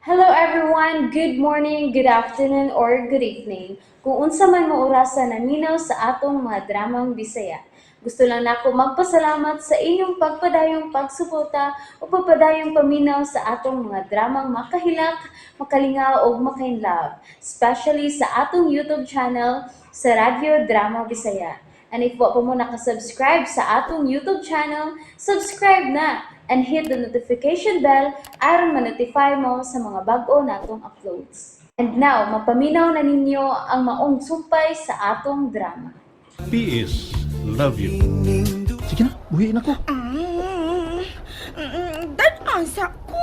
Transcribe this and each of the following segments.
Hello everyone! Good morning, good afternoon, or good evening. Kung unsa man mo orasa naminaw sa atong mga dramang Bisaya. Gusto lang nako magpasalamat sa inyong pagpadayong pagsuporta o pagpadayong paminaw sa atong mga dramang makahilak, makalingaw ug makainlove, especially sa atong YouTube channel sa Radyo Drama Bisaya. And if wa pa mo nakasubscribe sa atong YouTube channel, subscribe na and hit the notification bell aron ma-notify mo sa mga bag-o natong uploads. And now, mapaminaw na ninyo ang maong sumpay sa atong drama. PS Love you. Sige na, buhiin ako. Dad-a sa ko.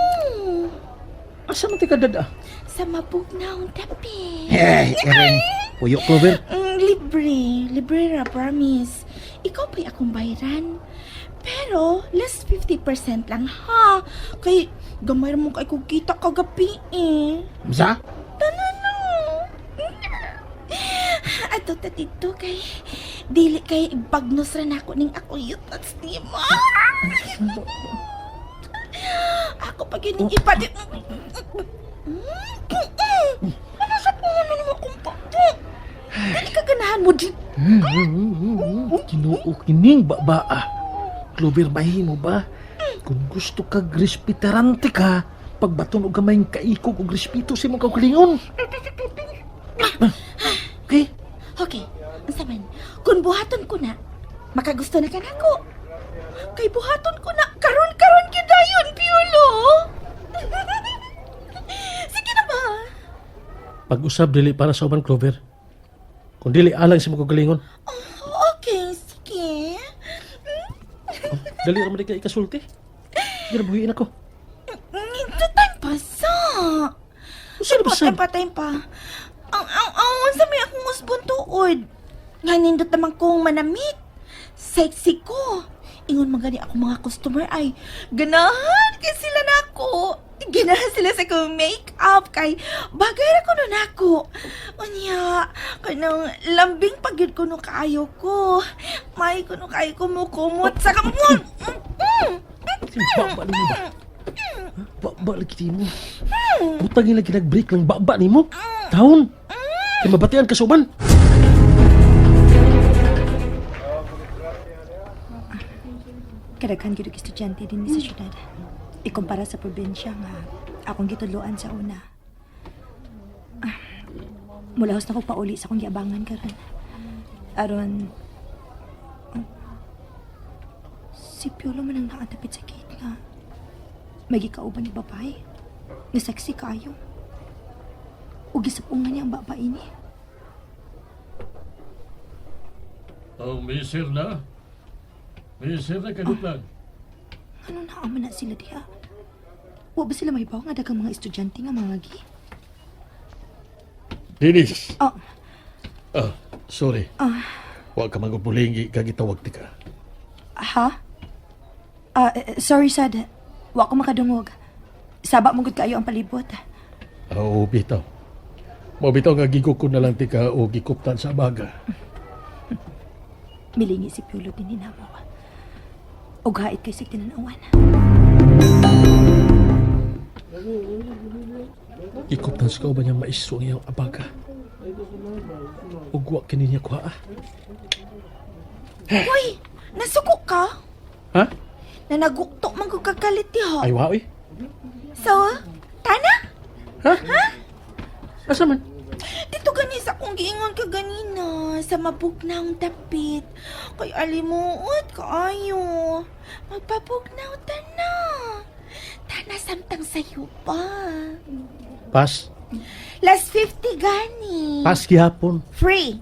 Asa man ti ka dad-a? Sa mabugnaw dapit. Hey, Erin. Puyo, Clover. Libre. Libre ra, promise. Ikaw pa'y akong bayaran. Pero, less 50% lang ha. Kay, gamay ra mo kay kong kita kagabi eh. Unsa? Tanan na. Ato ta dito kay dili kay bagnos ra nako ning ako yutats nimo. Ako pa gyud ning ipadi. Ano sa puno nimo akong pato? Dili ka ganahan mo di. Ginoo kining babaa. Clover, mahimo ba? Kung gusto kag respetarante ka, pagbaton og gamay kaikog og respeto sa imong kaugalingon. Okay? Okay, unsa man? Kung buhaton ko na, makagusto na ka nako. Kay buhaton ko na karon-karon gyud dayon, Piolo. Sige na ba? Pag-usab dili para sa uban, Clover. Kung dili alang sa imong kaugalingon, Oh, okay, sige. dali ra man di ka ikasulti. Sige na, buhiin ako. Ito time pa sa. Unsa na ba Time pa, time pa. Ang, unsa may akong usbon tuod. Nga nindot naman kong manamit. Sexy ko. Ingon man gani ako mga customer ay ganahan kay sila nako. Ganahan sila sa kong make-up kay bagay ra kuno nako. Unya, kanang lambing pagyud kuno kaayo ko. May kuno kaayo ko mo kumot sa kamon. Baba nimo ba? Ha? Baba lagi nimo. Butang lagi nag-break lang baba nimo. Taon. Kay mabatian ka sa uban. Kadaghan gyud og estudyante din sa syudad. Ikumpara sa probinsya nga akong gitudloan sa una. Ah, mulahos na ko pauli sa akong giabangan karon. Aron oh, si Piolo man ang nakatapit sa gate nga may gikauban ni babae. Nga sexy kaayo. Ug gisapungan niya ang babae ni. Oh, miser na. Miser na kadut lang. Ano na man na sila diha? Wa ba sila mahibaw nga daghang mga estudyante nga mga gi? Dennis. Oh, Ah, sorry. Wa ka magubulingi kagitawag ti ka. Ha? Ah, sorry, Sad. Wa ko makadungog. Saba mo gud kaayo ang palibot. Oo, bitaw. Mao bitaw nga gigukod na lang ti ka o gikuptan sa baga. Milingi si Piolo din namo. Og hait kay sig tinanawan. Gikuptan sa kauban niya maiso ang iyang abaga. Ug wa kini niya kuha. Ah. Uy, nasuko ka? Ha? Nanagukto man ko kagalit diha. Ay wa oy. So, tana? Ha? Asa man? Dito gani sa akong giingon ka ganina sa mabugnaw dapit. Kay alimuot kaayo. Magpabugnaw ta na. Tana samtang sayo pa. Pas. Last 50 gani. Pas gihapon. Free.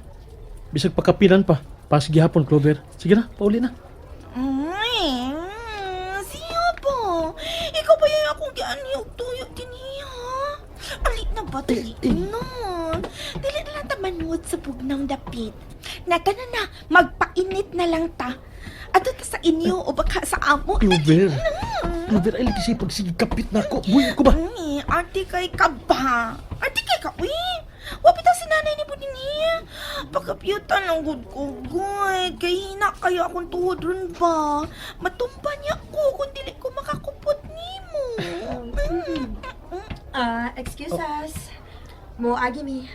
Bisag pakapilan pa. Pas gihapon, Clover. Sige na, pauli na. Siya ba? Ikaw ba yung akong gianiyog tuyo din ha? Alit na ba? Dali na. Dili na lang ta manuod sa bugnaw dapit. Nata na na, magpainit na lang ta. Ato ta sa inyo o baka sa amo. Clover. Clover, ay lagi siya pagsige kapit na ako. Buhi ko ba? Ay, ate kay ka ba? Ate kay ka, uy. Wapit si nanay ni Budin niya. Pagkapiyutan lang gud ko, gud. Kay hina kayo akong tuhod ron ba? Matumba niya ko kung dili ko makakupot nimo. Ah, excuse us. Mo agi mi.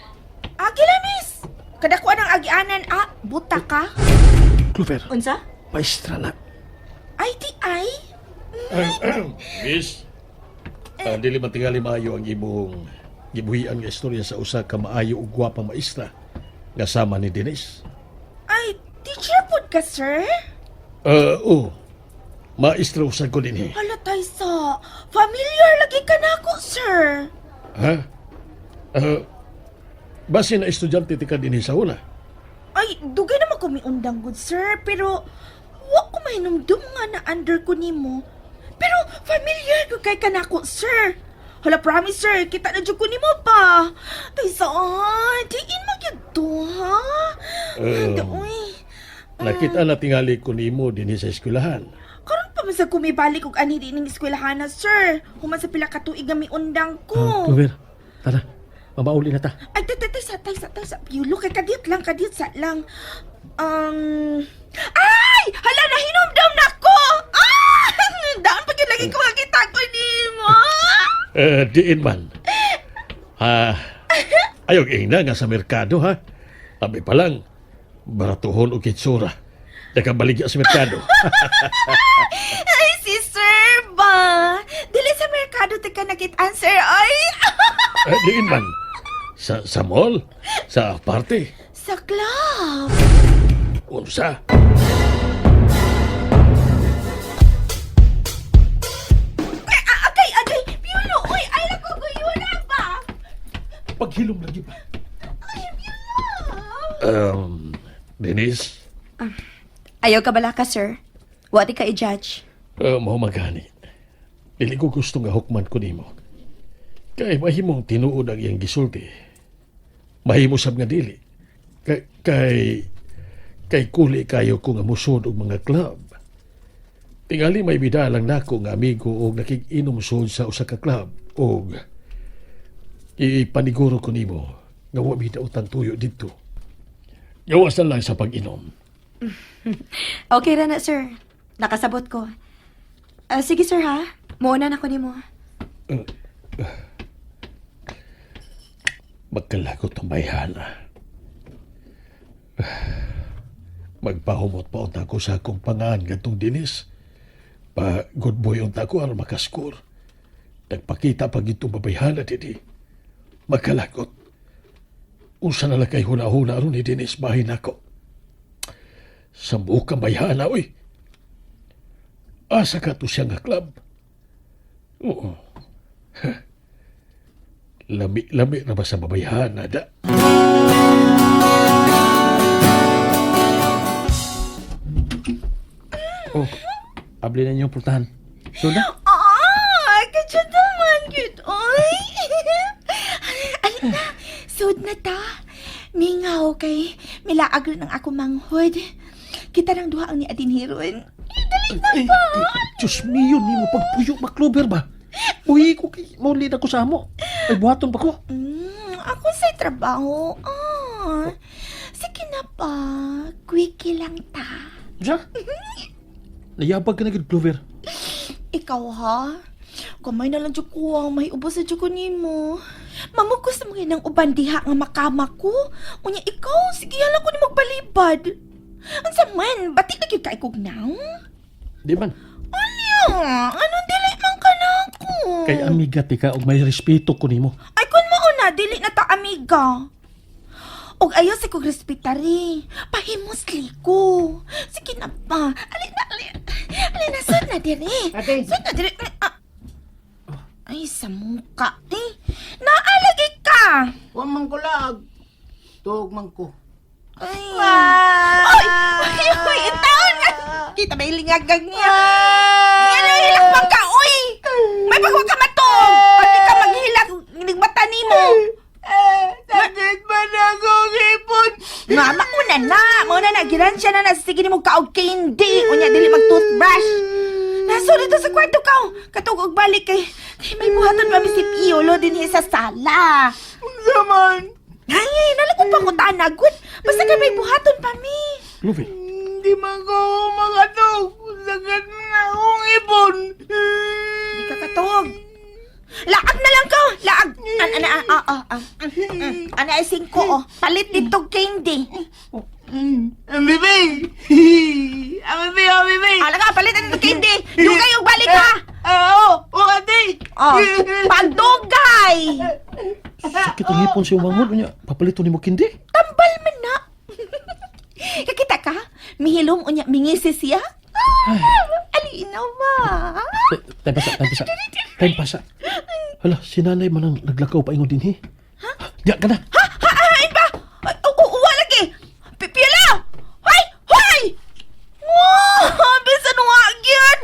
Agi la, miss. Kadakuan ang agianan, ah, buta ka. Clover, Unsa? maestra na. Ay, di ay. Miss, dili man tingali maayo ang imong gibuhian nga istorya sa usa ka maayo ug gwapang maestra nga sama ni Denise. Ay, teacher pod ka, sir? Oo. Maestra usad ko dinhi. Hala, Taysa. Familiar lagi ka na ako, sir. Ha? Base na estudyante ti ka dinhi sa una. Ay, dugay naman ko miundang good, sir. Pero, wa ko mahinumdum nga na under ko nimo. Pero, familiar ko kay kanako, sir. Hala, promise, sir. Kita na jud ko nimo pa. Taysa, ah, diin mo gyud to, ha? Uy. Nakita na tingali ko nimo dinhi sa eskwelahan. Karon pa man sa kumibalik og ani dining eskwelahan na, sir. Human sa pila ka tuig nga miundang ko. Ah, Clover, tara. Mamauli na ta. Ay, tay, tay, tay, sa, tay, sa, tay, sa. Piulo, kay kadiyot lang, kadiyot sa lang. Ay! Hala, nahinomdom na ko! Ah! Daan pa gyud lagi ko makita ko nimo. Diin man. Ah, ayaw ingna nga sa merkado ha. Abi pa lang, baratuhon og kitsura. Nakabaligya sa merkado. Ay, si sir ba? Dili sa merkado ti ka nakit-an, sir. Ay! Diin man. Sa mall, sa party, Sa club. unsa. Ay, agay, agay! Piulo, uy! Ay, naguguyula ba? Paghilom lagi ba? Ay, Piulo! Denise, Ayaw ka bala ka, sir. Wa di ka i-judge. Mao magani. Dili ko gusto nga hukman ko nimo. Kay mahimong tinuod ang iyang gisulti. Mahimo sab nga dili. Kay kuli kayo ko nga musod og mga club. Tingali may bida lang nako nga amigo og nakig-inom sud sa usa ka club og ipaniguro ko nimo nga wa mi daotang tuyo didto. Gawasan lang sa pag-inom. Okay ra na, sir. Nakasabot ko. Ah, sige, sir, ha? Muuna na ko nimo. Magkalagot ang bayhana. Magpahumot pa unta ko sa akong pangaan gatong dinis. Pa good boy unta ko aron makascore. Nagpakita pag itong babayhana didi. Magkalagot. Unsa na lang kay huna-huna aron ni Dennis bahin nako. Sambuok ang bayhana, uy. Asa ka to siya nga club? Oo. Lami-lami na ba sa babayhana da? Oh, abli na inyong pultahan. So na? Ah, kadyo naman, cute, oy. Alin na, sud na ta. Mingaw kay milaag rin ang ako manghod. Kita ng duha ang ni Adin Hiron. Dali na Ay, ba? ay, Diyos mio, nimo pagpuyo maklover ba? Uy, ko kay mauli na ko sa amo. Ay, buhaton pa ko. Ako sa trabaho. Ah, sige na pa. Quickie lang ta. Diya? Nayabag ka na gid, Clover. Ikaw ha? Kamay na lang dyan ko ang may ubos sa dyan ko nimo. Mamukos sa mga nang uban diha nga makama ko. Unya ikaw, sige hala ko ni magbalibad. Unsa man, batik na gyud kay kog now? Di man. Anya, anong dili man ka na ako? Kay amiga ti ka og may respeto ko nimo. Ay kun mao na dili na ta amiga. Og ayaw sa kog respetari. Pahimusli ko. Sige na pa. Ali na, ali. Ali na, sud na dire. Sud na dire. Ah. Ay, sa muka. Eh, naalagi ka. Wa man ko lag. Tuog man ko. Ay. Ay, ay, ay, itaon nga. Kita ba ilingagag niya? Nga hilak man ka, oy! May pagwa ka matog! Pati ka maghilak, mata nimo. Sakit man akong ipon. Nga, mauna na. Mauna na, giransya na na. Sige nimo kaog candy. Unya, dili mag toothbrush. Naso dito sa kwarto ka. Katug og balik kay, kay may buhaton pa mi si Piolo din sa sala. Unsa man? Ay, nalago pa ko tanagod. Basta kay may buhaton pa mi. Clover, Hindi man ko makatog. Sakit man akong ipon. Di ka katog. Laag na lang ka. Laag. Ah, ah. Ano ay 5 oh. Palit dito candy. Ang bibi! Ang bibi, ang bibi! Alaga, palit dito candy. Dugay yung balik ha. Oo! Oh, ate! Oh, pagdugay. Sakit ang hipon sa manghod unya. Papalito nimo kindi. Tambal man na. Kakita ka? Mihilom unya mingisi siya. Ah, alinaw ba? Time pasa, time pasa. Time pasa. Hala, si nanay man ang naglakaw pa ingon dinhi. Ha? Diya ka na. Ha? Ha? Ay ba? Ay, uwa lagi. Pila! Hoy! Hoy! Wow! Bisan wa gyud.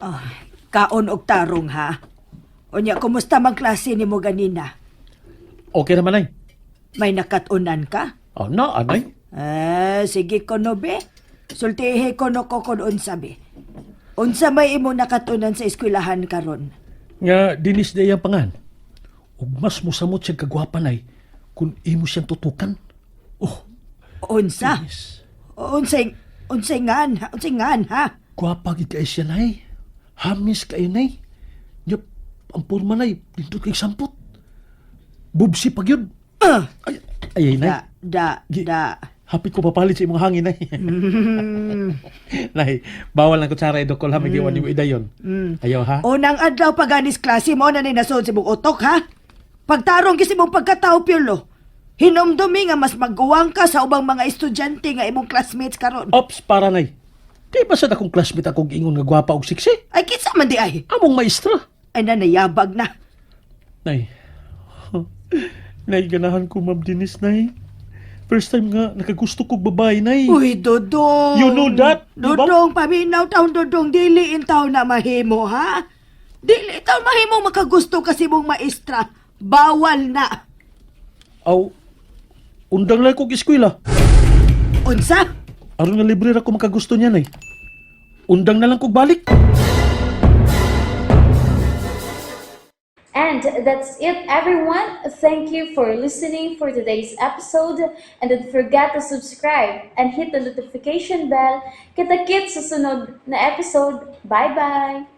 Ah! Kaon og tarong ha. Unya, kumusta man klase nimo ganina? Okay naman ay. May nakatunan ka? Oh, na, anay. Eh, sige ko no be. Sultihi ko no ko kon unsa be. Unsa may imo nakatunan sa eskwelahan karon? Nga, dinis na iyang pangan. Ug mas musamot siyang kagwapa nay kung imo siyang tutukan. Oh, Unsa? dinis. Unsay unsay ngan? Ha? Unsay ngan ha? Gwapa gid kay siya nay. Hamis kay nay. Nya, ang porma nay, dito kay sampot. Bubsi pag yun. Ay, ay, ay, nay. Da da da. Hapit ko papalit sa imong hangin, nay. Nay, bawal ang kutsara idokol ha, magiwan nimo idayon. Ayaw ha. Unang adlaw paganis klase mo na ni nasod sa imong utok ha. Pagtarong gyud sa imong pagkatao Piolo. Hinomdumi nga mas magguwang ka sa ubang mga estudyante nga imong classmates karon. Ops, para nay. Di ba sa akong classmate akong ingon nga gwapa og siksi? Ay kinsa man di ay. Among maestra. Ay nanayabag na. Nay. Nay, ganahan ko, Ma'am Denise, nay. First time nga, nakagusto kog babae, nay. Uy, Dodong. You know that, di ba? Dodong, paminaw taon, Dodong. Dili in taon na mahimo, ha? Dili taon mahimo makagusto kasi mong maestra. Bawal na. Aw, undang lang kog eskwela. Unsa? Aron nga libre ra ko makagusto niya, nay. Undang na lang kog balik. And that's it, everyone. Thank you for listening for today's episode. And don't forget to subscribe and hit the notification bell. Kita-kits sa sunod na episode. Bye-bye!